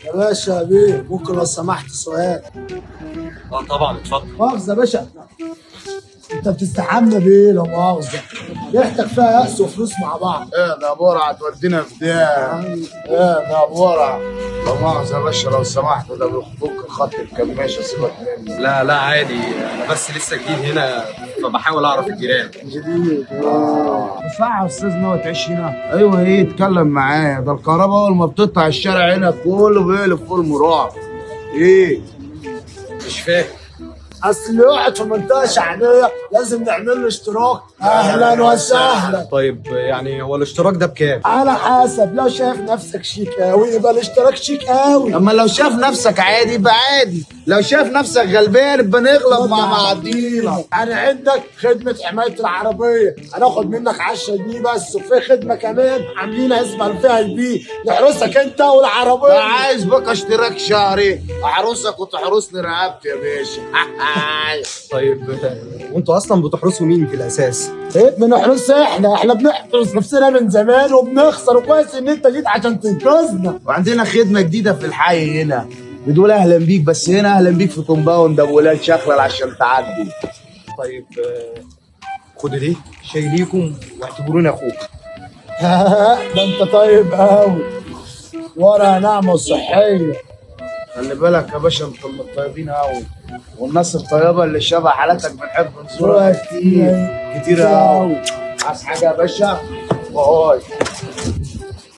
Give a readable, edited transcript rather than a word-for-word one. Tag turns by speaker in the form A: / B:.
A: يا باشا يا بيه، ممكن لو سمحت سؤال؟
B: اه طبعا اتفضل.
A: مؤاخذة يا باشا، انت بتستحمى بايه لو مؤاخذة؟ ريحتك فيها يأس وفلوس مع بعض.
C: ايه ده برع تودينا في ده؟ ايه ده برع؟ لا مؤاخذة يا باشا لو سمحت، ده بيفك خط الكماشة، سيبك مني.
B: لا لا عادي، انا بس لسه جديد هنا فبحاول اعرف الجيران.
A: جديد اه.
C: ينفع يا استاذ نوى تعيش هنا؟ ايوه ايه اتكلم معايا، ده الكهرباء اول ما بتقطع الشارع هنا كله بيقلب فول مرعب. ايه؟
B: مش فاهم.
A: اصل اللي يقعد في منطقة شعبية لازم نعمل له اشتراك. اهلا وسهلا.
B: طيب يعني هو الاشتراك ده بكام؟
A: على حسب، لو شايف نفسك شيك قوي يبقى الاشتراك شيك قوي.
C: اما لو شاف نفسك عادي يبقى عادي، لو شاف نفسك غلبان يبقى نغلب مع بعضينا.
A: يعني عندك خدمة حماية العربية هناخد منك 10 جنيه بس، وفي خدمة كمان عاملينها اسمها الفي اي بي، نحرسك انت والعربية.
C: ده عايز بقى اشتراك شهري، احرسك وتحرسني رقبتي يا باشا.
B: طيب وانتوا اصلا بتحرسوا مين في الاساس؟
A: ايه بنحرس؟ احنا بنحرس نفسنا من زمان وبنخسر، وكويس ان انت جيت عشان تنقذنا.
C: وعندنا خدمة جديدة في الحي هنا، بتقول اهلا بيك، بس هنا اهلا بيك في كومباوند ابو ولاد شخلل عشان تعدي.
B: طيب خدوا دي شاي ليكم واعتبروني اخوك.
A: ده انت طيب قوي، ورقة ناعمة وصحية.
C: خلي بالك يا باشا، انت من الطيبين قوي، والناس الطيبة اللي شبه حالتك بنحب نزورها كتير كتير قوي. عايز حاجة يا باشا؟ bye.